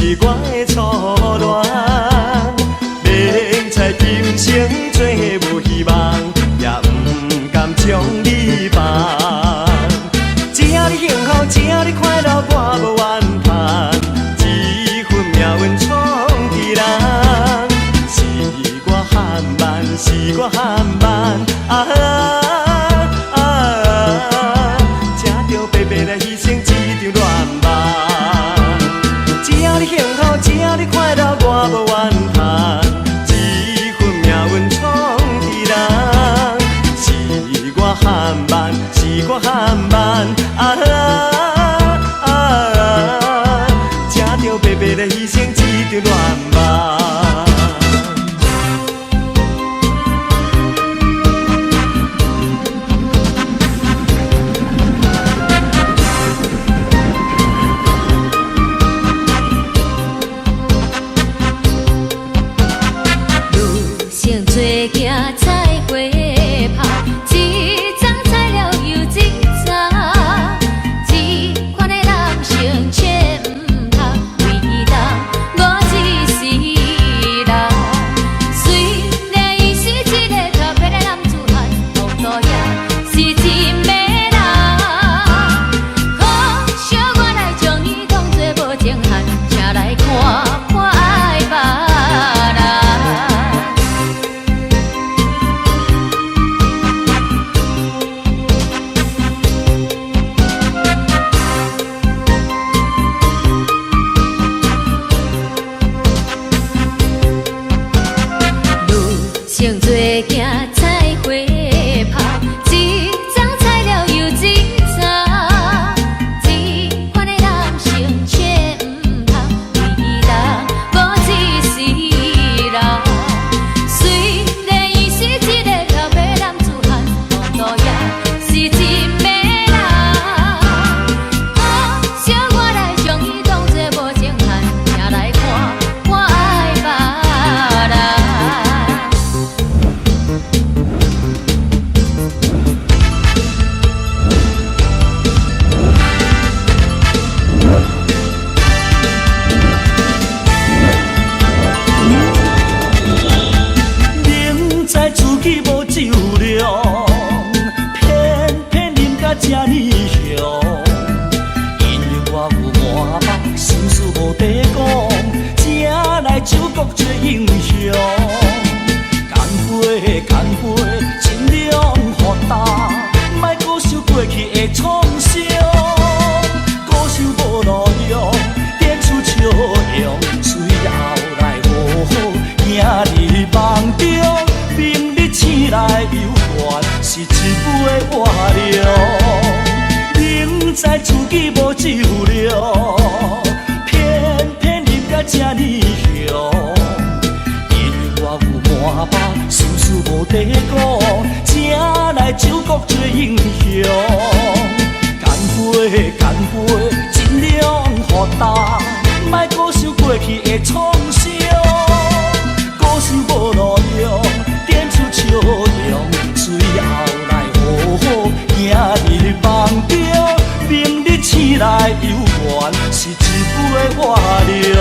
是我的初戀。明知今生做無希望，也毋甘將你放。只要你幸福，只要你快樂，我無怨嘆。這份命運創予人，是我傲慢，是我傲慢啊啊！才著白白來犧牲這場戀夢。只要你幸福，只要你快樂，我無怨嘆。這份命運創予人，是我傲慢，是我傲慢啊啊！才著白白來犧牲這場戀夢。女性做囝采花炮，一丛采了又一丛。這款的男性千毋通，唯獨我一世人。雖然伊是一个特別的男子漢，風度也是真迷人。可惜我來將伊當作無情漢，請來看看愛別人。女性做囝采花炮，一丛采了又一丛。這款的男性千毋通，唯獨我一世人。雖然伊是一個特別男子漢，風度也是真迷人。可惜我來將伊當作無情漢，請來看看愛別人。明知自己無酒量，偏偏啉甲這呢凶。因為我有滿腹心事無地講，才來酒國做英雄。乾杯，乾杯，盡量予焦，莫閣想過去的創傷。顧想無路用，展出笑容，隨後來好好行入夢中。明日醒來猶原是一杯活龍。明知自己無酒量，偏偏啉甲這呢凶。因為我有滿腹心事無地講，才來酒國做英雄。乾杯，乾杯，盡量予焦，莫閣想過去的創傷。顧想無路用，展出笑容，隨後來好好行入夢中。明日醒來猶原是一杯活龍。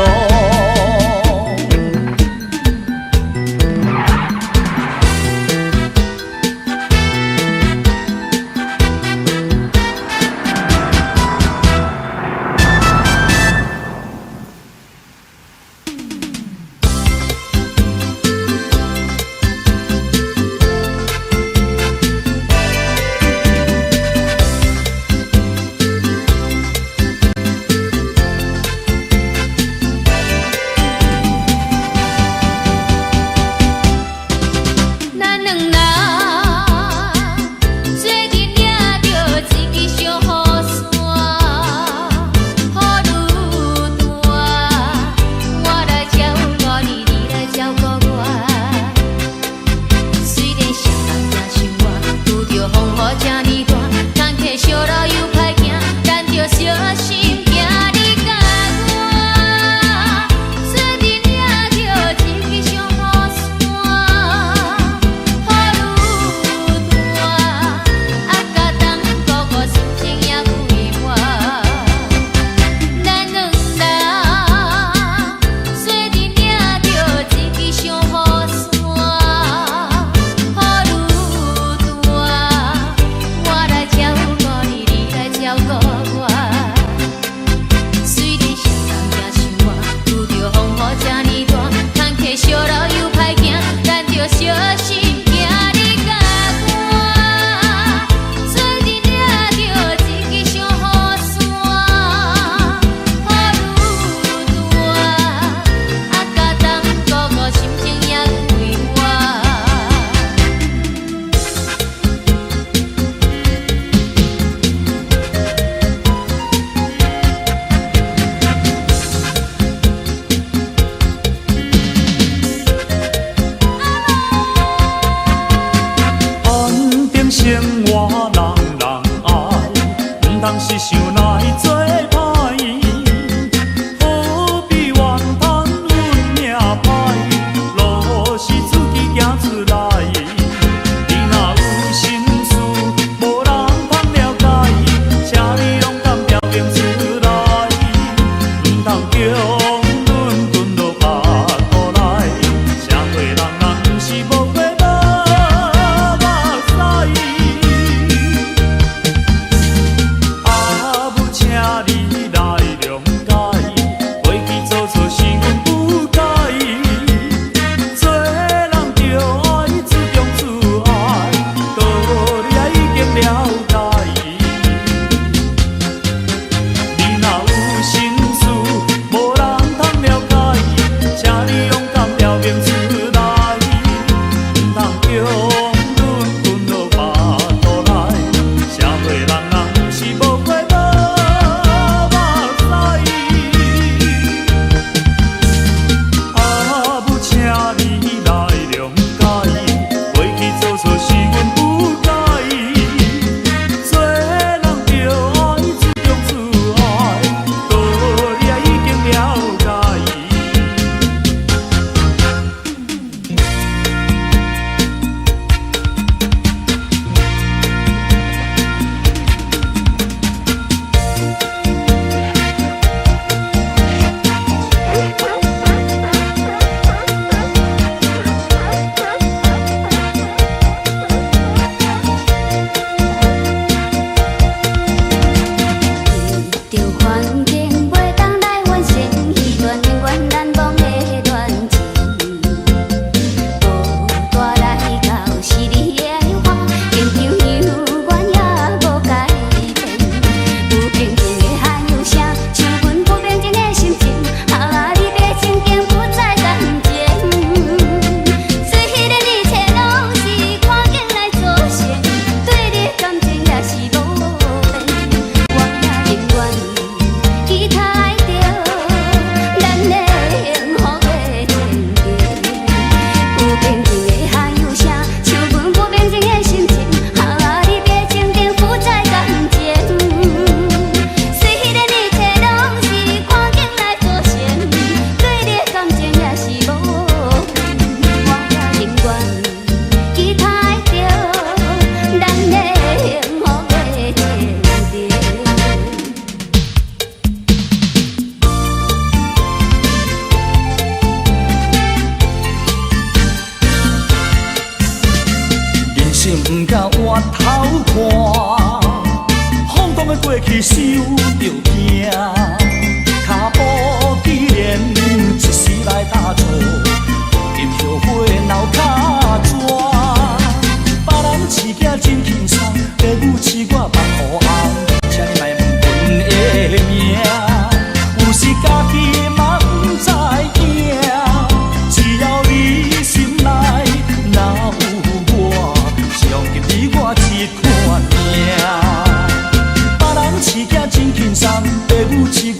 頭看，風動的過去傷著驚，跤步既然一時來踏錯，如今後悔流跤紙。別人飼囝真輕鬆，爸母飼我目烏紅，請你莫問阮的名。有時家己嘛毋知影，只要你心內若有我，將今你我這款命。別人飼囝真輕鬆，爸母飼我。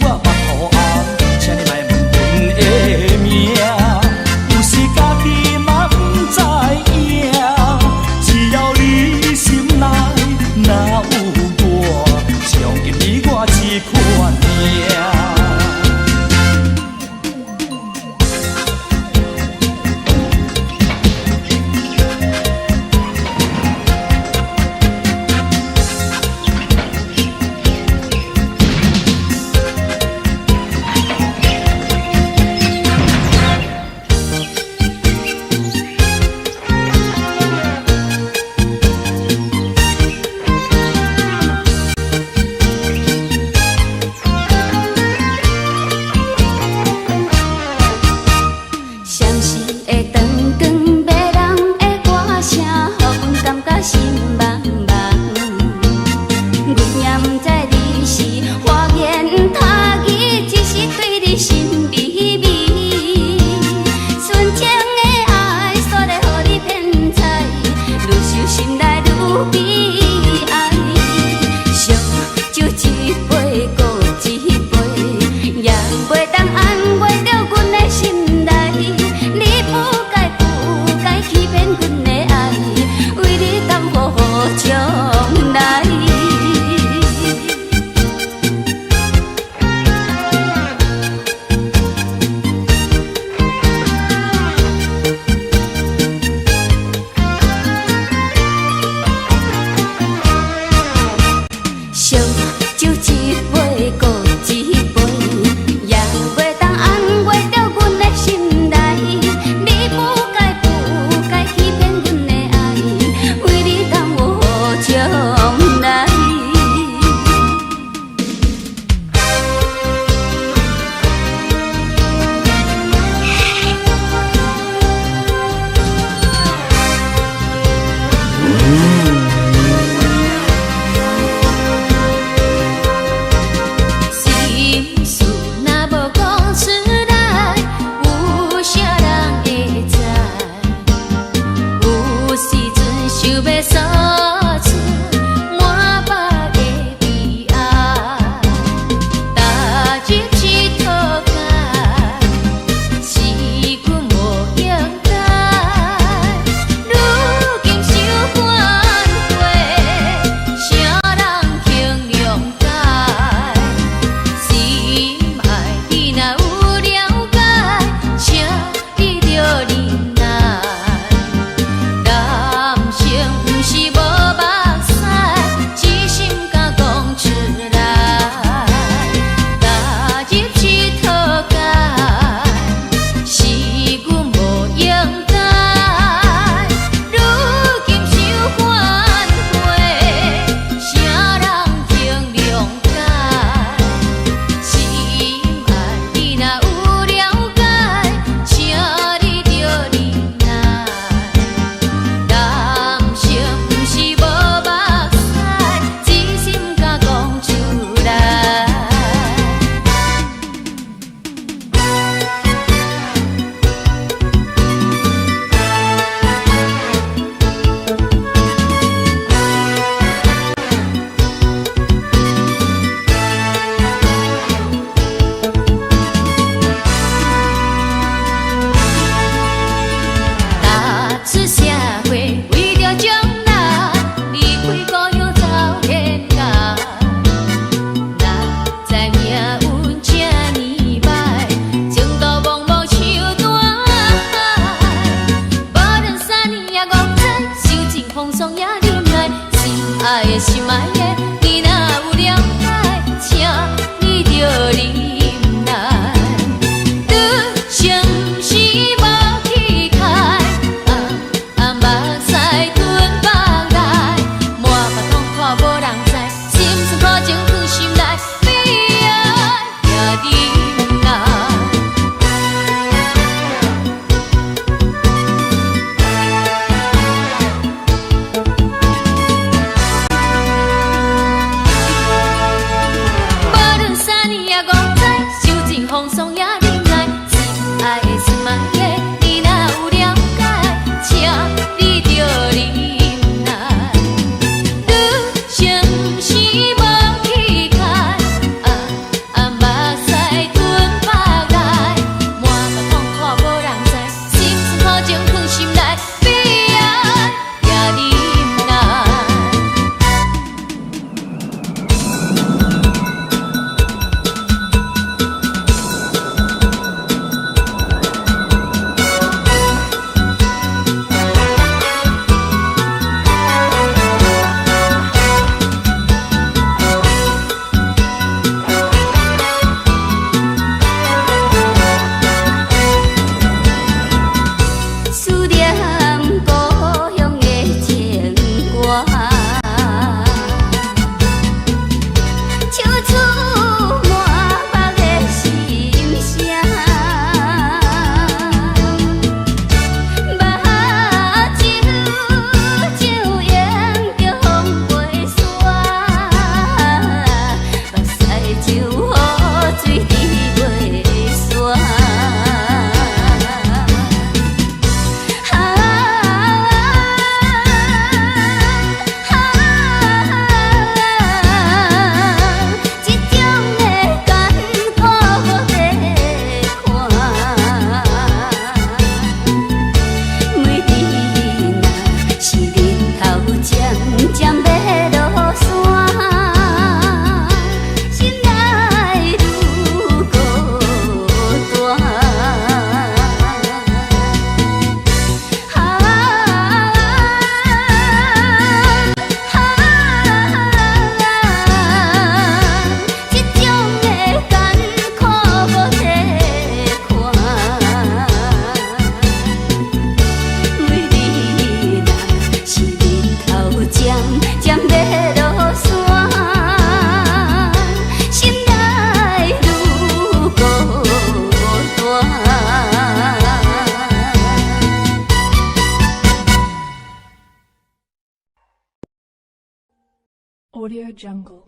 Audio Jungle.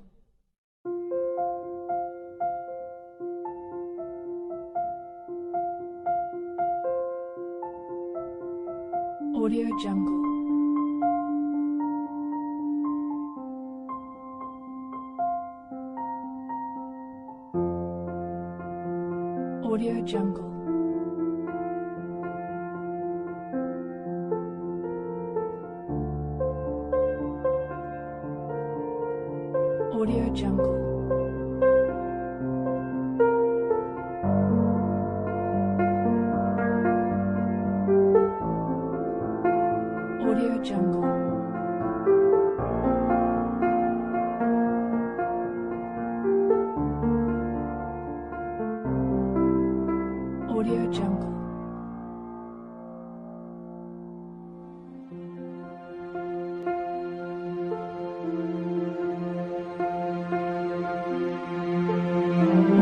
Audio Jungle. Audio Jungle. Audio Jungle. Audio Jungle. Audio Jungle. Audio Jungle.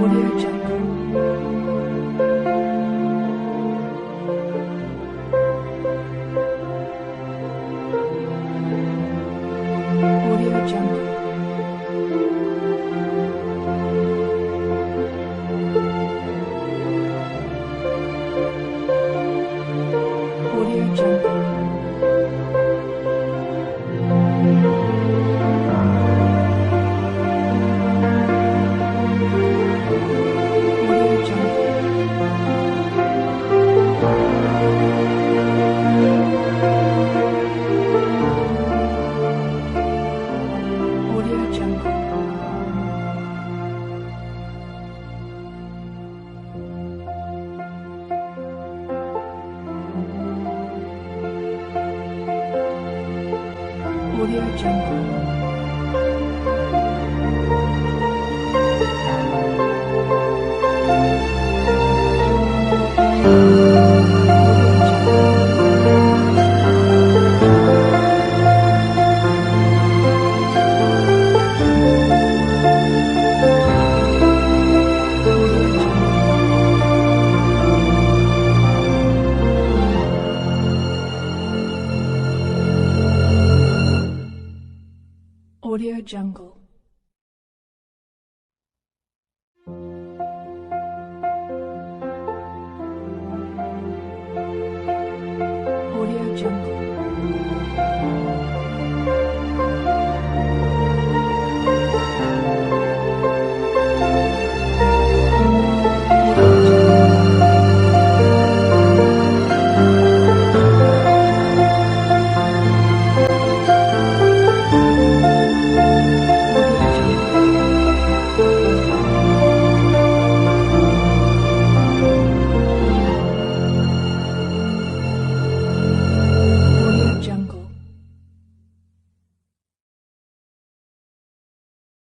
Audio Jungle. Audio Jungle. Audio Jungle. Audio Jungle. Audio Jungle. Audio Jungle. Audio Jungle. Audio Jungle. Audio Jungle.